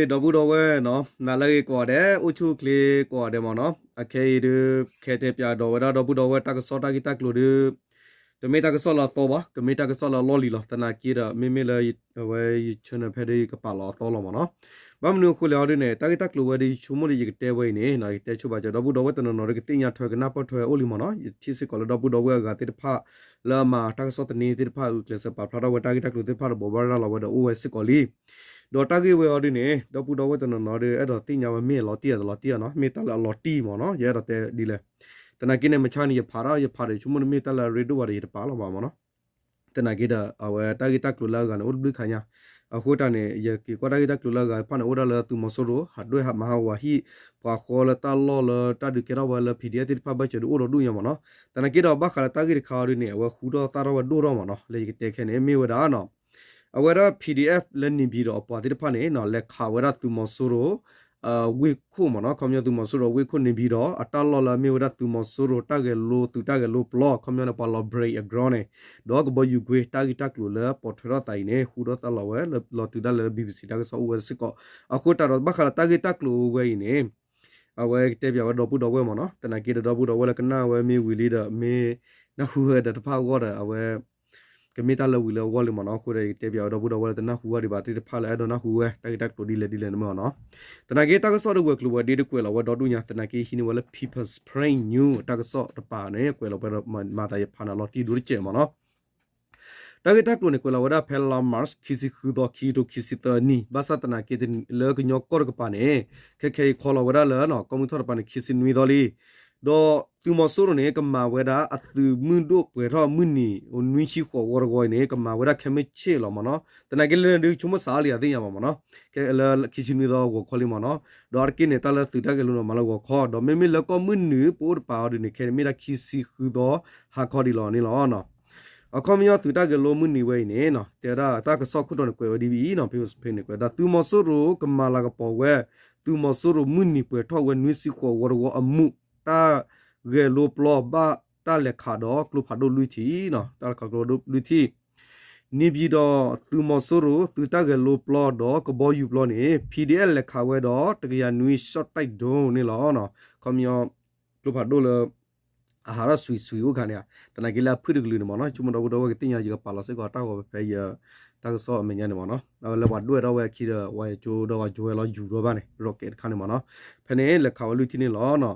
ဒီပုၢ်ဒီဝဲၢ်နီၤ, နၤလၢအဂ့ၤကိးဂၤဒဲး, အိၣ်ဆူၣ်အိၣ်ချ့ကိးဂၤဒဲးမ့ၢ်နီၤ. အခဲအံၤဒုး ခဲတဲပၠးဒီးဝဲဒၣ်ဒီပုၢ်ဒီဝဲၢ်တၢ်ကစီၣ်တၢ်ဂ့ၢ်တၢ်ကျိၤဒုး တမ့ၢ်တၢ်ကစီၣ်လၢအသီဘၣ်, ကမ့ၢ်တၢ်ကစီၣ်လၢအလီၢ်လံၤလီၤ. သနာ်က့ဒီး မ့မ့ၢ်လၢအဝဲယ channel ဖဲဒၣ်ယကပာ်လီၤအသီလီၤမ့ၢ်နီၤ. ဘၣ်မနုၤအဃိလဲၣ်အီၤဒုးန့ၣ် တၢ်ဂ့ၢ်တၢ်ကျိၤဝဲဒၣ်ယဆိကမိၣ်ဒီးယကတဲဝဲအံၤန့ၣ် ယကတဲဆိဘၣ်ကဒီပုၢ်ဒီဝဲၢ်တနီၤနီၤဒီးကသ့ၣ်ညါထွဲကနၢ်ပၢၢ်ထွဲအိၣ်လံမ့ၢ်နီၤ. ယထံၣ်စ့ၢ်ကီးလၢဒီပုၢ်ဒီဝဲၢ်အဂၤသ့ၣ်တဖၣ် လၢအမၤတၢ်ကစီၣ်သန့သ့ၣ်တဖၣ် ဂုာ်ကျဲးစၢးပာ်ဖျါထီၣ်ဝဲတၢ်ဂ့ၢ်တၢ်ကျိၤသ့ၣ်တဖၣ်ဒီးဘိးဘၣ်ရၤလီၤဝဲဒီးအိၣ်ဝဲစ့ၢ်ကီးလံ. ဒီးတၢ်ဂ့ၢ်ဝဲအီၤဒုးန့ၣ် ဒီပုၢ်ဒီဝဲၢ်တနီၤနီၤဒီး အဲၣ်ဒိးသ့ၣ်ညါဝဲမ့ၢ်အလီၤတံၢ်အတလီၤတံၢ်နီၤ, မ့ၢ်တၢ်လၢအလီၤတံၢ်မ့ၢ်နီၤ, ယအဲၣ်ဒိးတဲဒ်လဲၣ်. သနာ်က့န့ၣ် မဆါန့ၣ် ယဖးထီၣ် ယဖးဒီးဆိကမိၣ်န့ၣ်မ့ၢ်တၢ်လၢအရ့ဒိၣ်ဘၣ်ဒီးယတပာ်လီၤဘၣ်မ့ၢ်နီၤ. သနာ်က့ဒီး အဝဲတၢ်ဂ့ၢ်တၢ်ကျိၤလၢအဂၤန့ၣ် အိၣ်တဘျုးခါညါ. အဃိတၢ်န့ၣ် ယက့ၤကွၢ်တၢ်ဂ့ၢ်တၢ်ကျိၤလၢအဂၤတဖၣ်န့ၣ် အိၣ်ဒၣ်လၢသုးမီၤစိရိၤ ဟးဒွဲၣ်ဟးမၤဟးဂီၤဟံၣ် ပှၤဃီလၢတၢ်လီၢ်လၢတၢ်ဒုးကဲထီၣ်ဝဲလၢ PDF သ့ၣ်တဖၣ်ဘၣ်စၢၤဒုးအိၣ်ဒီးဒူၣ်ညါမ့ၢ်နီၤ. သနာ်က့ဒီးဘၣ်ဃးလၢတၢ်ဂ့ၢ်တခါအီၤဒုးန့ၣ် အဝဲဃူထီၣ်သၣ်ထီၣ်ဝဲဒိၣ်ထီၣ်မ့ၢ်နီၤ, လၢယကတဲခဲန့ၣ် မ့ၢ်ဝဲဒၣ်နီၤ အဝဲဒၣ် PDF လၢနံၤဘံၤဒီးအပှၤသ့ၣ်တဖၣ်န့ၣ်နီၤ လဲၤခးဝဲဒၣ်သုးမီၤစိရိၤ ဝ့ၢ်ခိၣ်မ့ၢ်နီၤ, ခီပညီသုးမီၤစိရိၤဝ့ၢ်ခိၣ်နံၤဘံၤဒီး အတၢ်လီၢ်လၢအမ့ၢ်ဝဲဒၣ်သုးမီၤစိရိၤတၢ်ဂဲၤလိသုးတၢ်ဂဲၤလိပျီ ခီပညီန့ၣ် ပှၤလီၤ break အ ground န့ၣ် ဒီးကဘီယူၤကွ့ တၢ်ဂ့ၢ်တၢ်ကျိၤလၢပိာ်ထွဲထီၣ်သးအံၤန့ၣ် ဃူထီၣ်သၣ်လီၤဝဲ လီၤတုၤဒၣ်လဲာ်လၢ BBC တၢ်ကစီၣ်အိၣ်ဝဲစ့ၢ်ကီး. အဃိတၢ်ဒီးဘၣ်ဃးလၢတၢ်ဂ့ၢ်တၢ်ကျိၤဝဲအံၤန့ၣ် အဝဲကတဲပၠးဝဲဒီပုၢ်ဒီဝဲၢ်မ့ၢ်နီၤ, သနာ်က့ဒီးဒီပုၢ်ဒီဝဲၢ်လၢကနၣ်ဝဲမ့ၢ်ဝံၤလံဒီး မ့ၢ်နၢ်ဟူဝဲဒီးတဖၣ်အဂီၢ်ဒီး အဝဲ ကမ့ၢ်တၢ်လၢဝံၤလၢအဂီၢ်လံမ့ၢ်နီၤ. အဃိဒီးယကတဲပၠးဝဲဒီပုၢ်ဒီဝဲၢ်လၢတနၢ်ဟူဘၣ်ဒံးဘၣ်သ့ၣ်တဖၣ်လၢအဲၣ်ဒိးနၢ်ဟူဝဲ တၢ်ဂ့ၢ်တၢ်ကျိၤဒ်လဲၣ်ဒ်လဲၣ်န့ၣ်မ့ၢ်နီၤ. သနာ်က့တၢ်ကစီၣ်ဒီးဝဲၤကျိၤဝဲၤဒ့တကွဲးလီၤဝဲဒီဒူၣ်ညါ, သနာ်က့ဟံးန့ၢ်ဝဲလၢ People's Spring News တၢ်ကစီၣ်တပၤန့ၣ် ကွဲးလီၤဝဲဒီးမၤသးယဖးန့ၣ်လီၤတံၢ်ဒိၣ်တစဲးမ့ၢ်နီၤ. တၢ်ဂ့ၢ်တၢ်ကျိၤန့ၣ် ကွဲးလီၤဝဲဒၣ်ဖဲလါ March ခံဆံဃုသီ ခံကထိခံဆံသၢနံၣ်, ဘၣ်ဆၣ်သနာ်က့လၢကညီကီၢ်တကပၤန့ၣ် ခဲခဲအံၤခီလီၤဝဲဒၣ်လၢ ကီၢ်မုၢ်ထီၣ်တပၤန့ၣ် ခံဆံနွံသီလံ. ဒီးသုးမီၤစိရိၤန့ၣ် ကမၤဝဲဒၣ်အသုးမုၢ်ဒိၣ်ပှဲၤထီၣ်မုၢ်နံၤ နွံဆံဃိးဝီတဝီအံၤန့ၣ် ကမၤဝဲဒၣ်ခဲမုၢ်ဆ့ၣ်လီၤမ့ၢ်နီၤ. သနာ်က့လၢဒုးဆိကမိၣ်စးအါလံအသ့ၣ်ညါဘၣ်မ့ၢ်နီၤ. ခဲလၢခံဆံနွံသီဂီၤခီလံမ့ၢ်နီၤ. ဒီးအါတက့ၢ်န့ၣ် တၢ်လၢသုးတၢ်ဂဲၤလိန့ၣ် မၤလၢဂီၤခီ, ဒီးမ့မ့ၢ်လၢကီၢ်မုၢ်နုာ်ပအိၣ်တပၤအီၤဒုးန့ၣ် ခဲန့ၣ်မ့ၢ်ဒၣ်ခံဆံဃုသီဟါခီဒံးလီၤန့ၣ်လီၤ. အခီပညီသုးတၢ်ဂဲၤလိမုၢ်နံၤဝဲအံၤန့ၣ် တဲဝဲဒၣ်တၢ်ကစီၣ်ခိၣ်တီန့ၣ် ကွဲးဝဲဒ်အံၤနီၤ, ဖ့ၣ်စဖ့ၣ်န့ၣ် ကွဲးဝဲဒၣ် သုးမီၤစိရိၤကမၤလၤကပီၤဝဲ သုးမီၤစိရိၤမုၢ်နံၤပှဲၤထီၣ်ဝဲနွံဆံဃိးဝီတဝီအမူး တၢ်ဂဲၤလိပျီဘၣ်တၢ်လဲၤခးဒီးကျိဖးဒိၣ်လွံၢ်ထံၣ်, တၢ်လဲၤခးကျိဖးဒိၣ်လွံၢ်ထံၣ် န့ၣ်ပၠံၤဒီးသုးမီၤစိရိၤ သုးတၢ်ဂဲၤလိပျီဒီးကဘီယူၤပျီန့ၣ် PDF လဲၤခးဝဲဒီး တကယၤနွံ ရှော့တိုက်ဒရုန်းန့ၣ်လီၤ. ခီပညီ ကျိဖးဒိၣ်လၢ အဟးထီၣ်စွံးစွံးအိၣ်ခါန့ၣ်ဧါ, သနာ်က့လၢအဖုၣ်တကလုာ်န့ၣ်မ့ၢ်နီၤ, ဆိကမိၣ်ဒီပုၢ်ဒီဝဲၢ်ကသ့ၣ်ညါ ယကပာ်လီၤစ့ၢ်ကီးတၢ်ဂီၤဖဲဖဲယ တၢ်ကစီၣ်အမဲာ်ညါန့ၣ်မ့ၢ်နီၤ, အဝဲလၢပှၤဒွဲၣ်ထီၣ်ဝဲအခံဒီး ပှၤယကၠိဒီးပှၤယကၠိဝဲလီၤယူၤထီၣ်ဘၣ်န့ၣ် rocket တခါန့ၣ်မ့ၢ်နီၤ, ဖဲန့ၣ်လဲၤခးဝဲလွံၢ်ထံၣ်န့ၣ်လီၤ.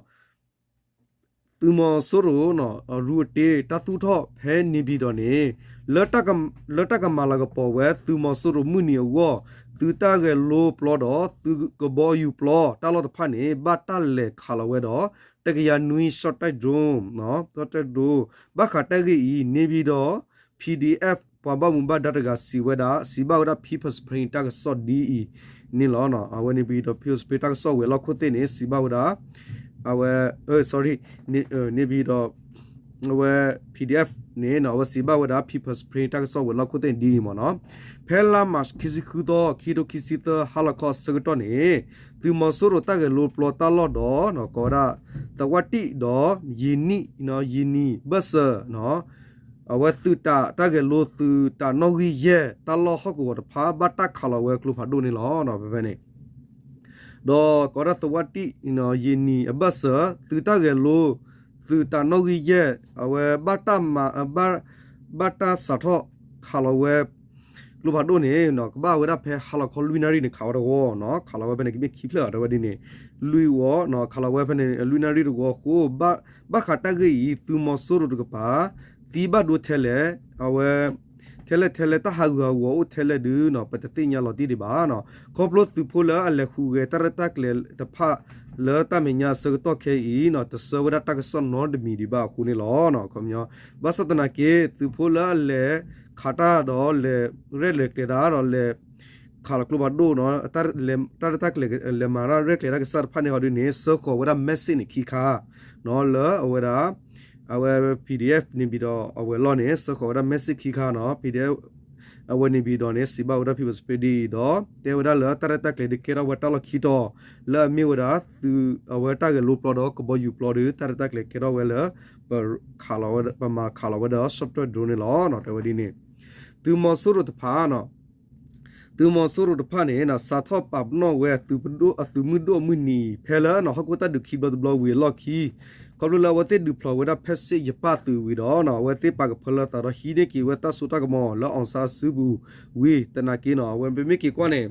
သုးမီၤစိရိၤ ရူအတ့တၢ်သူၣ်ထီၣ်ဖဲန့ၣ်ပၠံၤဒီးန့ၣ် လၢတၢ်ကမၤလၤကပီၤဝဲသုးမီၤစိရိၤမုၢ်နံၤအဂီၢ် သုးတၢ်ဂဲၤလိပျီဒီးသုးကဘီယူၤပျီတၢ်လီၢ်တဖၣ်န့ၣ် ဘၣ်တၢ်လဲၤခးလီၤဝဲဒီး တကယၤနွံ ရှော့တိုက်ဒရုန်း, ရှော့တိုက်ဒရုန်း, ဘၣ်ဃးတၢ်ဂ့ၢ်အံၤ န့ၣ်ပၠံၤဒီး PDF ပှၤဘၣ်မူဘၣ်ဒါတဂၤစံးဝဲဒၣ် စံးဘၣ်ဝဲဒၣ် People's Spring တၢ်ကစီၣ်ဒ်အံၤန့ၣ်လီၤ. အဝဲန့ၣ်ပၠံၤဒီး People's Spring တၢ်ကစီၣ်ဝဲၤလီၢ်ခိၣ်သ့ၣ်န့ၣ် စံးဘၣ်ဝဲဒၣ် အဝဲ sorry န့ၣ်ပၠံၤဒီး အဝဲ PDF န့ၣ် အဝဲစံးဘၣ်ဝဲဒၣ် People's Spring တၢ်ကစီၣ်ဝဲၤလီၢ်ခိၣ်သ့ၣ်န့ၣ်ဒ်အံၤမ့ၢ်နီၤ, ဖဲလါ March ခံဆံဃုသီ ခံကထိခံဆံသၢ ဟါလီၤခီအဆၢကတီၢ်န့ၣ် သုးမီၤစိရိၤတၢ်ဂဲၤလိပျီတၢ်လီၢ်ဒီး ကိးဝဲဒၣ် သဝၣ်တံၣ်ဒီး ယံၤနံၣ် ယံၤနံၤဘၢၣ်စၢၤ အဝဲသုးတၢ်တၢ်ဂဲၤလိသုးတၢ်နီၣ်ဂံၢ်ယဲၢ်တၢ်လီၢ်ဟီၣ်ကဝီၤတဖၣ် ဘၣ်တၢ်ခးလီၤဝဲကျိဖးဒိၣ်န့ၣ်လီၤ. ဖဲဖဲန့ၣ် ဒီးကိးဝဲဒၣ်သဝၣ်တံၣ် ယံၤနံၤအဘၢၣ်စၢၤ သုးတၢ်ဂဲၤလိ သုးတၢ်နီၣ်ဂံၢ်ယဲၢ် အဝဲ ဘၣ်တၢ်စးထီၣ်ခးလီၤဝဲ ကျိဖးဒိၣ်န့ၣ် ကဘၣ်ဝဲဒၣ်ဖဲဟါလီၤခီလွံၢ်နၣ်ရံၣ်န့ၣ် ခးဝဲတဝီနီၤ, ခးလီၤဝဲဖဲန့ၣ် ကမ့ၢ်ခံဖျၢၣ်အတဲဝဲဒ်န့ၣ် လွံၢ်ဝီနီၤ, ခးလီၤဝဲဖဲန့ၣ် လွံၢ်နၣ်ရံၣ်တဝီအဃိ ဘၣ်ဃးတၢ်ဂ့ၢ်အံၤ သုးမီၤစိရိၤတကပၤ သံဘၣ်ဒိထဲလဲၣ် အဝဲ ထဲလဲၣ်ထဲလဲၣ် တၢ်ဟးဂူာ်ဟးဂီၤအိၣ်ထဲလဲၣ်ဒုးနီၤ ပတသ့ၣ်ညါလီၤတံၢ်ဒံးဘၣ်နီၤ. ခီဖျိသုးဖိလၢအလဲၤဟူးဂဲၤတၢ်ရဲၣ်တၢ်ကျဲၤတဖၣ်လၢတၢ်မဲာ်ညါအဆၢကတီၢ်ခဲအံၤနီၤ တဆှၢဝဲဒၣ်တၢ်ကစီၣ်နီတမံၤဒံးဘၣ်အဃိန့ၣ်လီၤ. ခီပညီ ဘၣ်ဆၣ်သနာ်က့ သုးဖိလၢအလဲၤခးတၢ်ဒီးလဲၤရဲၣ်လဲၤကျဲၤတၢ်ဒီးလဲၤ ခးလီၤကျိဖးဒိၣ်နီၤ တၢ်ရဲၣ်တၢ်ကျဲၤလဲၤမၤတၢ်ရဲၣ်ကျဲၤတၢ်ကစၢ်တဖၣ်န့ၣ်အီၤဒုးန့ၣ် ဆှၢဃီၤဝဲဒၣ် message န့ၣ်ခံခါနီၤ လၢအဝဲဒၣ် အဝဲ PDF န့ၣ်ပၠံၤဒီးအဝဲၤလီၢ်န့ၣ် ဆှၢဃီၤဝဲဒၣ် message ခံခါနီၤ PDF အဝဲန့ၣ်ပၠံၤဒီးန့ၣ် စံးဘၣ်ဝဲဒၣ် People's Spring ဒ်အံၤဒီး တဲဝဲဒၣ်လၢတၢ်ရဲၣ်တၢ်ကျဲၤဒုးကဲထီၣ်ဝဲတၢ်လီၢ်ခံတီၤ လၢအမ့ၢ်ဝဲဒၣ်သုး အဝဲတၢ်ဂဲၤလိပျီဒီးကဘီယူၤပျီဒီး တၢ်ရဲၣ်တၢ်ကျဲၤကဲထီၣ်ဝဲလၢ ပ ပမၤခးလီၤဝဲဒီး ရှော့တိုက်ဒရုန်း န့ၣ်လီၤ တဲဝဲဒ်န့ၣ် သုးမီၤစိရိၤတဖၣ်နီၤ သုးမီၤစိရိၤတဖၣ်န့ၣ် စးထီၣ်ပာ်ပနီၣ်ဝဲ အသုးမုၢ်ဒိၣ်အမုၢ်နံၤ ဖဲလၢဟီၣ်ခိၣ်တၢ်ဒုးခံဘျီတဘျီဝံၤအလီၢ်ခံ, ခီဖျိလၢအဝဲသ့ၣ်ဒုးဖျိးဝဲဒၣ် ဖဲစ့ၣ်ယပၣ်သုးဝံၤဒီး အဝဲသ့ၣ်ပာ်ကဖၢလၢသးဒီးဟံးန့ၢ်က့ၤဝဲတၢ်စိတၢ်ကမီၤလၢ အောင်ဆန်း အစုပူၤဝံၤ သနာ်က့န့ၣ် အဝဲပမ့ၢ်က့ၤကွၢ်န့ၣ်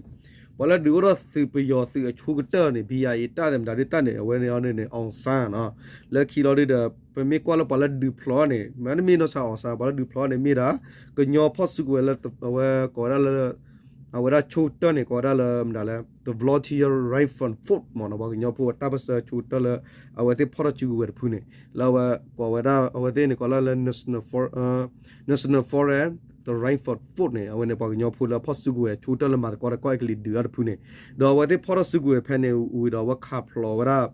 ပှၤလၢဒုးအိၣ်ထီၣ်သုးပယီၤသုးအဆိကတၢၢ်န့ၣ် ဘံယၤအံၤ တၢ်သဲးမတၤဒုးတၢ်န့ၣ် အဝဲန့ၣ်န့ၣ် အောင်ဆန်းန့ၣ်, လၢခံလီၤဒုးဒီး ပမ့ၢ်ကွၢ်လၢပှၤလၢဒုးဖျိးန့ၣ် မ့တမ့ၢ်နီၢ်ဆါ အောင်ဆန်း ပှၤလၢဒုးဖျိးန့ၣ်မ့ၢ်ဒၣ် ကညီဖီၣ်စုကဝဲၤလၢ အဝဲကိးဝဲဒၣ်လၢ အဝဲဒၣ်ဆိကတၢၢ်န့ၣ် ကိးဝဲဒၣ်လၢမတၤလဲၣ် The Volunteer Rifle Force မ့ၢ်နီၤ ပှၤကညီဖိအတၢ်ပၢၢ်ဆၢဆိကတၢၢ်လၢ အဝဲသ့ၣ်ဖီၣ်ထီၣ်စုကဝဲၤတဖုန့ၣ် လၢအဝဲကိးဝဲဒၣ် အဝဲသ့ၣ်န့ၣ်ကိးလၢလၢ National For- National Forest ဒီး Rifle Force န့ၣ် အဝဲန့ၣ်ပှၤကညီဖိလၢအဖီၣ်စုကဝဲၤဆိကတၢၢ်လၢမၤသကိးတၢ်ကီၢ်အဲကလံးဒုးတၢ်တဖုန့ၣ်, ဒီးအဝဲသ့ၣ်ဖီၣ်ထီၣ်စုကဝဲၤဖဲန့ၣ်ဝံၤဒီး အဝဲခးဖျိးဝဲဒၣ်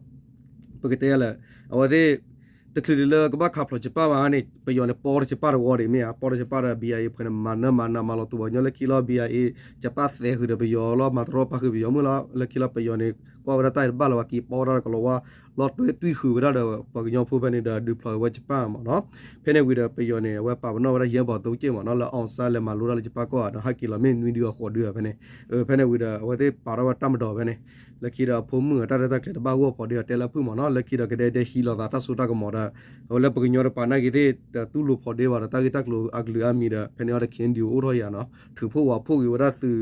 ပကတဲလဲၣ် အဝဲသ့ၣ် တချုးဒံးလၢကဘၣ်ခးဖျိးယပၣ်ဘၣ်န့ၣ် ပယီၤန့ၣ် ပီထီၣ်ယပၣ်တဝီဒံးမ့ၢ်ဧါ, ပီထီၣ်ယပၣ်ဒီး ဘံယၤအံၤ ဖဲန့ၣ် မၤနၢၤမၤနၢၤမၤလီၤတူာ်ပှၤကညီလၢခံလီၤ ဘံယၤအံၤ ယပၣ်သဲဃုာ်ဒီးပယီၤလီၤ မၤတရီပာ်ဃုာ်ပယီၤမုၢ်လီၤ လၢခံလီၤ ပယီၤန့ၣ် ကွၢ်ဝဲဒၣ်တၢ်အံၤတဘၣ်လၢၤဘၣ် က့ၤပီထီၣ်တၢ်တကလီၤဝါ လီၤတွဲတွံၢ်ဃုာ်ဝဲဒၣ်ဒီး ပှၤကညီဖိဖဲန့ၣ်ဒီး ဒုးဖျိးဝဲယပၣ်မ့ၢ်နီၤ, ဖဲန့ၣ်ဝံၤဒီး ပယီၤန့ၣ် အဝဲပာ်ပနီၣ်ဝဲဒၣ်ယဲၢ်ဘီးသိက့ၢ်မ့ၢ်နီၤ လၢ အောင်ဆန်း လဲၤမၤလိတၢ်လၢယပၣ်ကီၢ်ဧါဒီး ဟဲက့ၤလီၤမ့ၢ်နွံဒုအဃိးဒုဖဲန့ၣ်, ဖဲန့ၣ်ဝံၤဒီး အဝဲသ့ၣ်ပာ်ထီၣ်ဝဲတၢ်မၤဒီးဖဲန့ၣ် လၢခံဒီးအဖိမုၣ်အတၢ်ရဲၣ်တၢ်ကျဲၤတဘၣ်ဂီၢ်ဖီဒ့ အတဲလၢအဖုၣ်မ့ၢ်နီၤ လၢခံဒီးကဒဲဒဲဟံးလိာ်သးတၢ်စိတၢ်ကမီၤဒီး အဝဲလၢပှၤကညီတပၤနာ်က့ၤသ့ၣ် တတူၢ်လိာ်ဖီဒ့ဘၣ်ဒီး တၢ်ဂ့ၢ်တၢ်ကျိၤအကလုာ်အါမံၤဒီး ဖဲန့ၣ်အီၤဒီး KNDO အိၣ်ထီၣ်ယၤနီၤ ထုးဖှိၣ်ဝးဖှိၣ်က့ၤဝဲဒၣ်သုး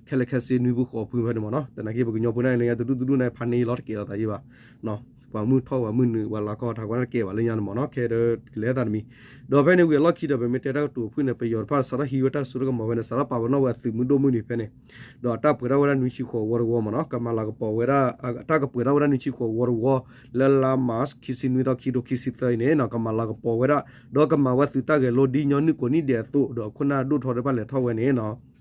ခဲလၢာ်ခဲဆ့နွံဖုဃိးဖုဖဲန့ၣ်မ့ၢ်နီၤ သနာ်က့ပှၤကညီဖိန့ၣ် လၢညါတဒူၣ်တဒူၣ်န့ၣ် ဖးန့ၢ်လီၤတကဲၤလိာ်သးယံၤဘၣ် ပှၤမုၢ်ထီၣ်ပှၤမုၢ်နုာ် ပှၤလၤကီၢ်တၢ်ကွၢ်န့ၣ်တကဲၤဘၣ်လၢညါန့ၣ်မ့ၢ်နီၤ ခဲဒီးကလဲၤသးတမံၤ ဒီးဖဲန့ၣ်ဝံၤအလီၢ်ခံဒီး ပမ့ၢ်တဲတၢ်ကတိၤဖုၣ်န့ၣ် ပယီၤတဖၣ်စးထီၣ်ဟံးဝဲတၢ်စိတၢ်ကမီၤဖဲန့ၣ် စးထီၣ်ပာ်ပနီၣ်ဝဲအသုးမုၢ်ဒိၣ်မုၢ်နံၤဖဲန့ၣ် ဒီးအတၢ်ပှဲၤထီၣ်ဝဲဒၣ်နွံဆံဃိးဝီတဝီမ့ၢ်နီၤ ကမၤလၤကပီၤဝဲဒၣ် အတၢ်ကပှဲၤထီၣ်ဝဲဒၣ်နွံဆံဃိးဝီတဝီ လၢလါမး ခံဆံနွံသီ ခံထိခံဆံသၢအံၤန့ၣ်နီၤ ကမၤလၤကပီၤဝဲဒၣ် ဒီးကမၤဝဲသုးတၢ်ဂဲၤလိဒ်ညီနုၢ်ကိးနံၣ်ဒဲးအသိး ဒီးခိၣ်နၢ်ဒိၣ်ထီၣ်တဖၣ်လဲၤထီၣ်ဝဲန့ၣ်နီၤ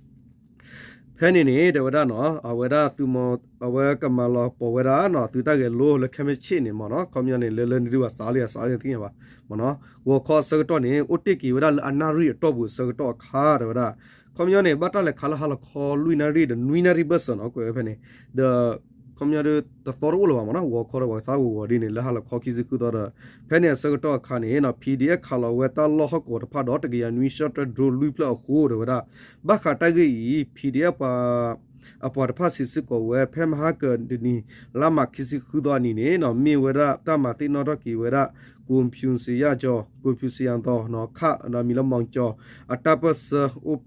ဖဲန့ၣ်န့ၣ် တဲဝဲဒၣ်နီၤ အဝဲဒၣ်သုးမီၤ အဝဲကမၤလၤကပီၤဝဲဒၣ်နီၤ သုးတၢ်ဂဲၤလိလၢခဲမ့ၢ်ဆ့ၣ်န့ၣ်မ့ၢ်နီၤ ခီပညီန့ၣ် လၢလၢနဒုးဘၣ်စးလံစးလံသ့ၣ်ညါဘၣ်မ့ၢ်နီၤ ဂီၤခီအဆၢကတီၢ်န့ၣ် အိၣ်တ့ၢ်က့ၤဝဲဒၣ်လၢအနၣ်ရံၣ်အတီၢ်ပူၤအဆၢကတီၢ်အခါ တဲဝဲဒၣ် ခီပညီန့ၣ် ဘၣ်တၢ်လဲၤခးလၢဟါလီၤခီလွံၢ်နၣ်ရံၣ်ဒီးနွံနၣ်ရံၣ်ဘၢၣ်စၢၤနီၤ ကွဲးဝဲဖဲန့ၣ် ဒီး ခီပညီဒ်တသီတအိၣ်လၢၤဘၣ်မ့ၢ်နီၤ ဂီၤခီဒီးပှၤကစးဂီၤဂီၤဒ်န့ၣ် လၢဟါလီၤခီခံဆံဃုသီဒီး ဖဲန့ၣ်အဆၢကတီၢ်အခါန့ၣ်နီၤ PDF ခးလီၤဝဲတၢ်လီၢ်ဟီၣ်ကဝီၤတဖၣ်ဒီး တကယၤနွံဆံ strike drone လွံၢ်ဖျၢၣ်အဃိ တဲဝဲဒၣ် ဘၣ်ဃးတၢ်ဂ့ၢ်အံၤ PDF ပှၤ အပှၤတဖၣ်စံးစ့ၢ်ကီးဝဲ ဖဲမဟါကတနံၤ လါမးခံဆံဃုသီအနံၤန့ၣ်နီၤ မ့ၢ်ဝဲဒၣ်တၢ်မၤသ့ၣ်နီၣ်ထီၣ်က့ၤဝဲဒၣ် ကိုဖြူဇေယျကျော် ကိုဖြူဇေယျာသော်နီၤ ခးဒီးမံၤလၢ မောင်ကျော် အတၢ်ပၢၢ်ဆၢ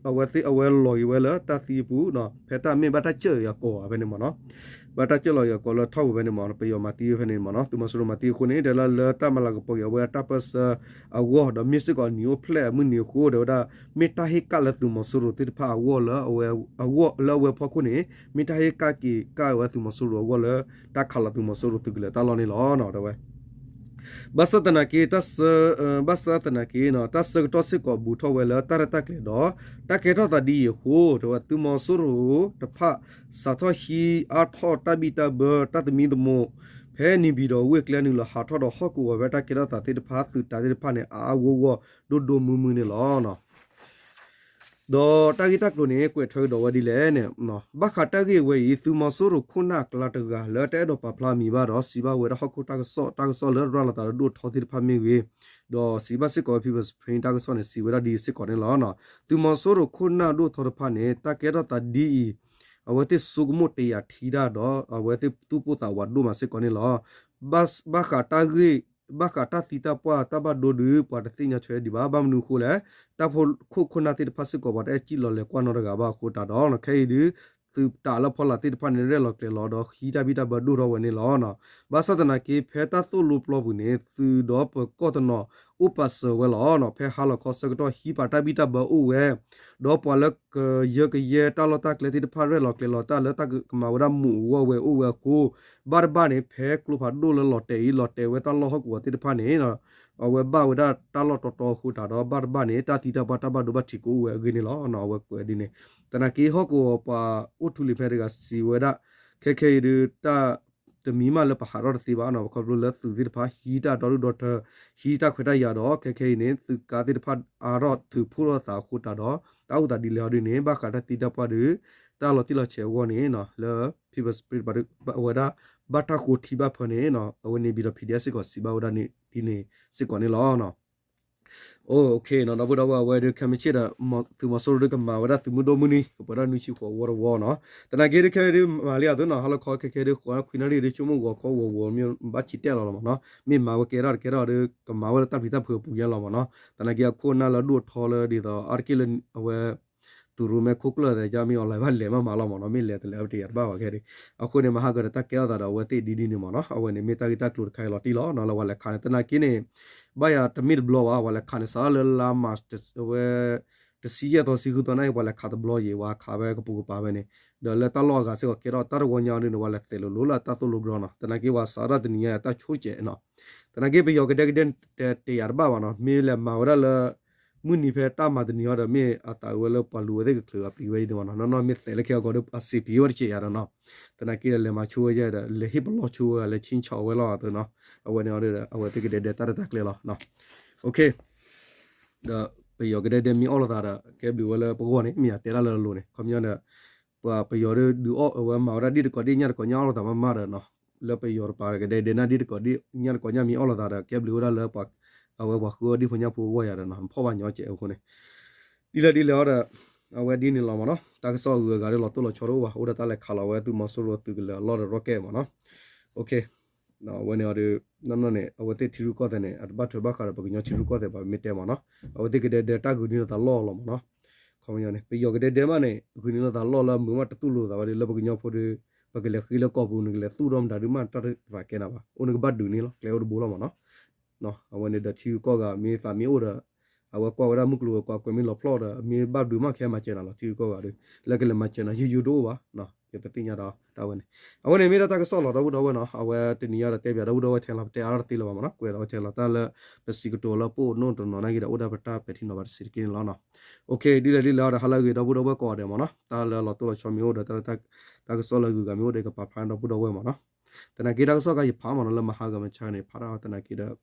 အဝဲသ့ၣ်အဝဲလီၤက့ၤဝဲလၢတၢ်သံအပူၤနီၤ ဖဲတၢ်မ့ၢ်ဘၣ်တၢ်ကၢၣ်အံၤအကိးဘၣ်ဖဲန့ၣ်မ့ၢ်နီၤ ဘၣ်တၢ်ကၢၣ်လီၤက့ၤအကိးလၢထီၣ်ပူၤဖဲန့ၣ်မ့ၢ်နီၤ ပယီၤမၤသံဝဲဖဲန့ၣ်မ့ၢ်နီၤ သုးမီၤစိရိၤမၤသံအဃိန့ၣ် တဲလၢလၢတၢ်မၤလၤကပီၤက့ၤအဝဲအတၢ်ပၢၢ်ဆၢအဂီၢ် ဒီးမ့ၢ်စ့ၢ်ကီးနံၤအိၣ်ဖျဲၣ်အမုၢ်နံၤအဃိ တဲဝဲဒၣ် မ့ၢ်တၢ်ဟ့ၣ်ကၣ်လၢသုးမီၤစိရိၤသ့ၣ်တဖၣ်အဂီၢ်လၢအဝဲ အဂီၢ်လၢအဝဲဖီခိၣ်န့ၣ် မ့ၢ်တၢ်ဟ့ၣ်ကၣ်က့ၤကၣ်ဝဲသုးမီၤစိရိၤအဂီၢ်လၢ တၢ်ခးလီၤသုးမီၤစိရိၤသုးကလၢၤတၢ်လီၢ်န့ၣ်လီၤ တဲဝဲ ဘၣ်ဆၣ်သနာ်က့ တၢ်ဆၢ ဘၣ်ဆၣ်သနာ်က့နီၤ တၢ်ဆၢကတီၢ်စ့ၢ်ကီးဘူးထီၣ်ဝဲလၢတၢ်ရဲၣ်တၢ်ကျဲၤဒီး တၢ်ကဲထီၣ်သးဒ်အံၤအဃိ တဲဝဲသုးမီၤစိရိၤတဖၣ် စးထီၣ်ဟံးအါထီၣ်တၢ်ဘံၣ်တၢ်ဘၢ တၢ်သမံသမိး ဖဲန့ၣ်ဘံၣ်ဒီးဝ့ၢ်ကျဲနုာ်လီၤဟးထီၣ်ဒီးဟီၣ်ကဝီၤဖဲတၢ်ကဲထီၣ်သးသ့ၣ်တဖၣ် သုးတၢ်သ့ၣ်တဖၣ်န့ၣ် အါအါဂီၢ်ဂီၢ်ဒိၣ်ဒိၣ်မုၢ်မုၢ်န့ၣ်လီၤ. ဒီးတၢ်ဂ့ၢ်တၢ်ကျိၤန့ၣ် ကွဲးထွဲကဒီးဝဲဒ်လဲၣ်န့ၣ် ဘၣ်ဃးတၢ်ဂ့ၢ်ဝဲအံၤ သုးမီၤစိရိၤခိၣ်နၢ်အကျါတဂၤလၢတအဲၣ်ဒိးပာ်ဖျါအမံၤဘၣ်ဒီး စံးဘၣ်ဝဲဒၣ်ဟီၣ်ခိၣ်တၢ်ကစီၣ် တၢ်ကစီၣ်လၢရၤလီၤသးဒီးဒိၣ်ထီသ့ၣ်တဖၣ်မ့ၢ်ဂ့ၤ, ဒီးစံးဘၣ်စ့ၢ်ကီးဝဲ People's Spring တၢ်ကစီၣ်န့ၣ် စံးဝဲဒၣ်ဒ်စ့ၢ်ကီးန့ၣ်လီၤ. သုးမီၤစိရိၤခိၣ်နၢ်ဒိၣ်ထီတဖၣ်န့ၣ် တၢ်ကဲထီၣ်သးဒ်အံၤ အဝဲသ့ၣ်ဆိကမိၣ်တယာ်ထံတၢ်ဒီး အဝဲသ့ၣ်သူၣ်ပိၢ်သးဝးဒိၣ်မးစ့ၢ်ကီးန့ၣ်လီၤ. ဘၣ်ဃးတၢ်ဂ့ၢ် ဘၣ်ဃးတၢ်သံတၢ်ပှၢ်တၢ်ဘၣ်ဒိဒုး ပှၤတသ့ၣ်ညါထွဲဒံးဘၣ်. ဘၣ်မနုၤအဃိလဲၣ်, တၢ်ဖိခိၣ်ခိၣ်နၢ်သ့ၣ်တဖၣ်စ့ၢ်ကီး ပှၤတအဲၣ်စံၣ်လီၤလဲၤကွၢ်နီတဂၤဘၣ်အဃိတးဒီး ခဲအံၤဒုး သုးတၢ်လၢဖီလာ်သ့ၣ်တဖၣ်န့ၣ် ရဲၣ်လီၤကျဲၤလီၤဒီး ဟံးတၢ်ဘံၣ်တၢ်ဘၢဒိၣ်ထီၣ်ဝဲန့ၣ်လီၤ. ဘၣ်ဆၣ်သနာ်က့ ဖဲတၢ်သိၣ်လိပျီပူၤန့ၣ် သုးဒီးပၢၤကီၢ်တနီၤ အိၣ်ပာ်စၢၤဝဲလီၤ. ဖဲဟါလီၤခီဆၢကတီၢ် ဟံးပာ်တၢ်ဘံၣ်တၢ်ဘၢအိၣ်ဝဲ ဒီးပှၤလၢကယၢကယဲတၢ်လီၢ်တၢ်ကျဲသ့ၣ်တဖၣ် ရဲၣ်လီၤကျဲၤလီၤတၢ်လၢတၢ်ကမၤဝဲဒၣ်မူးအဂီၢ်ဝဲအိၣ်ဝဲအဃိ, ဘၣ်တဘၣ်န့ၣ် ဖဲကျိဖးဒိၣ်လၢလီၤတဲာ်အံၤ လီၤတဲာ်ဝဲတၢ်လီၢ်ဟီၣ်ကဝီၤသ့ၣ်တဖၣ်န့ၣ် အဝဲဘၣ်ဝဲဒၣ်တၢ်လီၢ်တီတီအဃိတးဒီး ဘၣ်တဘၣ်န့ၣ် တၢ်သံတၢ်ပှၢ်တၢ်ဘၣ်ဒိဘၣ်ထံးကအိၣ်ဝဲအဂ့ၢ်န့ၣ်လီၤ. အဝဲကွဲးဒ်န့ၣ် သနာ်က့ဟီၣ်ကဝီၤပှၤအိၣ်ထူလံၤဖဲတဂၤစံးဝဲဒၣ် ခဲခဲအံၤဒုးတၢ် တမံၤမးလၢပဟးထီၣ်တသ့ဘၣ်နီၤ, ခီဖျိလၢသုးသ့ၣ်တဖၣ်ဟံးတၢ်ဒီဒူၣ်ဒီထၢ ဟံးတၢ်ခွဲးတၢ်ယာ်ဒီး ခဲခဲအံၤန့ၣ် သုးကါသ့ၣ်တဖၣ်အါထီၣ်ထုးဖှိၣ်ထီၣ်သးအဃိတးဒီး တၢ်အိၣ်သးဒ်လဲၣ်ဟီဒ်န့ၣ် ဘၣ်ဃးတၢ်သံတၢ်ပှၢ်ဒုး တၢ်လီၤတံၢ်လီၤဆဲးအဂီၢ်န့ၣ် လၢ People's Spring ဝဲဒၣ် ဘၣ်တၢ်ဃိထံဘၣ်ဖၢန့ၣ် အဝဲန့ၣ်ဘံၤဒီး P D F စ့ၢ်ကီးစံးဘၣ်ဝဲဒၣ်ဒ်န့ၣ်စ့ၢ်ကီးန့ၣ်လီၤ. အိၣ်နီၤ ဒီပုၢ်ဒီဝဲၢ် အဝဲဒုးခဲမုၢ်ဆ့ၣ်ဒီး သုးမီၤစိရိၤဒုးကမၤဝဲဒၣ်သုးမုၢ်ဒိၣ်မုၢ်နံၤ ကပှဲၤဒၣ်နွံဆံဃိးဝီတဝီနီၤ. သနာ်က့ဒုးခဲအံၤဒုးမၤလံအသိးနီၤ ဟါလီၤခီခဲခဲဒုး ဃိးနၣ်ရံၣ်ဒုးဆိကမိၣ်ဂီၤခီဂီၤဂီၤမ့ၢ်ဘၣ်ဆံတဲာ်လီၤလီၤမ့ၢ်နီၤ မ့ၢ်မၤဝဲကဲထီၣ်တကဲထီၣ်ဒုး ကမၤဝဲလၢတၢ်ပျံၤတၢ်ဖုးအပူၤညါလီၤမ့ၢ်နီၤ. သနာ်က့အခိၣ်အနၢ်လၢအဒိၣ်အထီလၢဒ်သိး အါတက့ၢ်လၢအဝဲ သုးရိၣ်မဲခိၣ်ကျၢၢ်သဲးကမ့ၢ်အီၤလဲၤဘၣ်လဲၤမးမးလီၤမ့ၢ်နီၤ မ့ၢ်လဲၤတလဲၤအဝဲတယာ်တဘၣ်ဘၣ်ခဲဒုး အဃိန့ၣ် မဟါကဒီးတၢ်ကဲထီၣ်သးဒီးအဝဲသ့ၣ်ဒ်ဒ်န့ၣ်မ့ၢ်နီၤ အဝဲန့ၣ်မ့ၢ်တၢ်ဂ့ၢ်တၢ်ကျိၤတခါအံၤလီၤတံၢ်လီၤနီၤ လၢပှၤလဲၤခးန့ၣ် သနာ်က့န့ၣ် ဘၣ်ယၤတမ့ၢ်တဘျီဘၣ် ပှၤလဲၤခးန့ၣ် စးထီၣ်လၢလါမး အဝဲ တဆံယဲၢ်သီဆံဃုသီန့ၣ် ပှၤလဲၤခးတဘျီယံၤ ပှၤခးဝဲကပူၤကပၤဝဲန့ၣ် ဒီးလၢတၢ်လီၢ်အဂၤစ့ၢ်ကီးကဲထီၣ်တၢ်တဝီညါအီၤဒုးန့ၣ် ပှၤလဲၤသဲးလိၤလိၤလၢတၢ်သိၣ်လိကရီနီၤ သနာ်က့ပှၤစးထီၣ်တနံၤညါတၢ်ဆိကဲးနီၤ သနာ်က့ပယီၤကဒဲကဒဲတယာ်တဘၣ်ဘၣ်နီၤ မ့ၢ်လဲၤမၤဝဲဒၣ်လၢ မုၢ်နံၤဖဲတၢ်မၤတနံၤအံၤဒီး မ့ၢ်အသးဝဲလၢပှၤလူၤဝဲသ့ၣ်ကချုးအပျံၤဝဲအံၤဒ်မ့ၢ်နီၤ နီၢ်နီၢ်မ့ၢ်သဲးလၢခံအဂီၢ်ဒီး အစံးပျံၤဝဲတကဲးယၤဒီးနီၤ သနာ်က့ဒီးလဲၤမၤဆိဝဲယဲဒီး လဲၤဟ့ၣ်ပလီၢ်ဆိဝဲ လဲၤဆံၣ်ဆီးဝဲလီၤအသိးနီၤ အဝဲန့ၣ်အီၤဒီး အဝဲသ့ၣ်ကဒဲဒဲတၢ်ရဲၣ်တၢ်ကျဲၤလီၤ ဒီးပယီၤကဒဲဒဲမ့ၢ်အီၣ်လိာ်သးဒီး ကဲဘျုးဝဲလၢပဂီၢ်န့ၣ် မ့ၢ်ယတဲဒၣ်လၢအလိၤန့ၣ် ခီပညီဒီး ပှၤပယီၤဒုးဒုးအီၣ်အဝဲမၤဝဲဒၣ်ဒ်တကိးဒ်ညၣ်တကိးညၣ်အီၣ်လိာ်သးမးမးဒီးနီၤ လၢပယီၤတပၤကဒဲဒဲနၢ်ဒ်တကိးဒ်ညၣ်တကိးညၣ်မ့ၢ်အီၣ်လိာ်သးဒီး ကဲဘျုးဝဲဒၣ်လၢ အဝဲပှၤဃုအီၣ်ဒံဖိညၣ်ဖိအဂီၢ်ယၤဒီးနီၤ နဖီၣ်ဘၣ်ညီကဲးအဃိန့ၣ် ဒ်လဲၣ်ဒ်လဲၣ်အီၤဒီး အဝဲဒ်န့ၣ်လီၤမ့ၢ်နီၤ တၢ်ကစီၣ်အဂုၤအဂၤဒီးလီၤတိၢ်လီၤဆီတအိၣ်ဘၣ် အိၣ်ဒီးတၢ်လဲၤခးလီၤဝဲသုးမီၤစိရိၤသုးကလၢၤအလီၢ်ဒီး rocket မ့ၢ်နီၤ အဝဲန့ၣ်အီၤဒီး နီၢ်နီၢ်န့ၣ် အဝဲသ့ၣ်ထံရူၢ်ကီၢ်သဲးန့ၣ် အတဘၣ်ထွဲဘၣ်ဃးဒီးပကညီထံရူၢ်ကီၢ်သဲးဘၣ် မ့ၢ်တဲမ့ၢ်နီၤ အဝဲသ့ၣ်ကဒဲဒဲတၢ်ဂုာ်န့ၢ်လိာ်သးလီၢ်လီၤမ့ၢ်နီၤ ခီပညီန့ၣ် ပယီၤကဒဲဒဲမးန့ၣ် ဂုာ်န့ၢ်လိာ်သးလီၢ်လၢမုာ်မးတတူၢ်လိာ်သးဝဲဒီး လၢပကညီဖိဒီး ပကလဲၤဃ့လၢကီၢ်ပူၤ နကလဲၤသူၣ်ထီၣ်မတၤဒုးမးတၢ်တသးကဲနၤဘၣ် အိၣ်နကဘၣ်ဒုးန့ၢ်လီၤ ကျဲအိၣ်တဘိလီၤမ့ၢ်နီၤ အဝဲန့ၣ်ဒီးထံဂုၤကီၢ်ဂၤမ့ၢ်သးမ့ၢ်အိၣ်ဒီး အဝဲကွၢ်ဝဲဒၣ်မုၢ်ကျိၤဝဲၤကွာ်ကွဲးမ့ၢ်လီၤဖျီၣ်ဒီး မ့ၢ်ဘၣ်ဒုးမးခဲမၤစၢၤနၤလီၤ ထံဂုၤကီၢ်ဂၤဒီး လၢကလဲၤမၤစၢၤနၤယိယိတအိၣ်ဘၣ် ယတသ့ၣ်ညါဒီးတၢ်ဝဲန့ၣ် အဝဲန့ၣ်မ့ၢ်ဒၣ်တၢ်ကစီၣ်လီၤ ဒီပုၢ်ဒီဝဲၢ်နီၤ အဝဲတနံၤညါဒီးတဲပၠးဒီပုၢ်ဒီဝဲၢ်ထဲလီၤ ပတဲအါထီၣ်တသ့လၢၤဘၣ်မ့ၢ်နီၤ ကွဲးဒီးဝဲထဲလီၤ တၢ်လၢပစံးကတိၤလၢပအိၣ်နီတနီၤနာ်က့ဒီး အိၣ်ဒၣ်ပတၢ်ပဲာ်ထံနီၤဖးတစဲးတက့ၢ်န့ၣ်လီၤ. ဒ်လဲၣ်ဒ်လဲၣ်အီၤဒီး ဟါလၢအဂ့ၤ ဒီပုၢ်ဒီဝဲၢ်ကိးဂၤဒဲးမ့ၢ်နီၤ တၢ်လၢလီၤတိၢ်လီၤဆီမ့ၢ်အိၣ်ဒီး တၢ်လၢတၢ်ကစီၣ်လၢအဂုၤအဂၤမ့ၢ်အိၣ်ဒီး ကပာ်ဖျါဒီပုၢ်ဒီဝဲၢ်မ့ၢ်နီၤ သနာ်က့တၢ်ကစီၣ်ခါယဖးမ့ၢ်နီၤ လၢမဟါဂၤမဆါန့ၣ် ဖးဒၣ်သနာ်က့ဒီး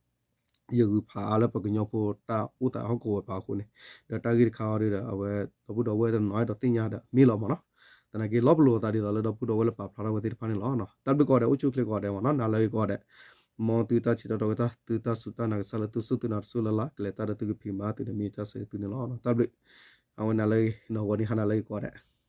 ယဂုာ်ဖးအါလၢပကညီဖိတၢ်အိၣ်သးဟီၣ်ကဝီၤပာ်အဃိန့ၣ် ဒီးတၢ်ဂ့ၢ်တခါအီၤဒီး အဝဲ ဒီပုၢ်ဒီဝဲၢ်တနီၤအဲၣ်ဒိးသ့ၣ်ညါဒီးမ့ၢ်လီၤမ့ၢ်နီၤ သနာ်က့လီၤပလိာ်အသးဒ်သိးလၢဒီပုၢ်ဒီဝဲၢ်လၢပာ်ဖျါထီၣ်ဝဲသ့ၣ်တဖၣ်န့ၣ်လီၤ. တၢ်ဘျုးကိးဂၤဒဲး အိၣ်ဆူၣ်အိၣ်ချ့ကိးဂၤဒဲးမ့ၢ်နီၤ နၤလၢအဂ့ၤကိးဂၤဒဲး မ်သုတၢ်ထံၣ်တၢ်တီကတၢၢ် သုတၢ်စူၢ်တၢ်နာ်ကစၢ်လၢသုစူၢ်သုနာ်တစိၢ်လၢ်လၢ် ကလဲၤတၢ်ဒီးသုကဖံးမၤသုဒီးမ့ၢ်တၢ်ဆၢဂ့ၤသုန့ၣ်လီၤ. တၢ်ဘျုး အဝဲနၤလၢအဂ့ၤ နီၢ်ဂီၤဒံးဟါနၤလၢအဂ့ၤကိးဂၤဒဲး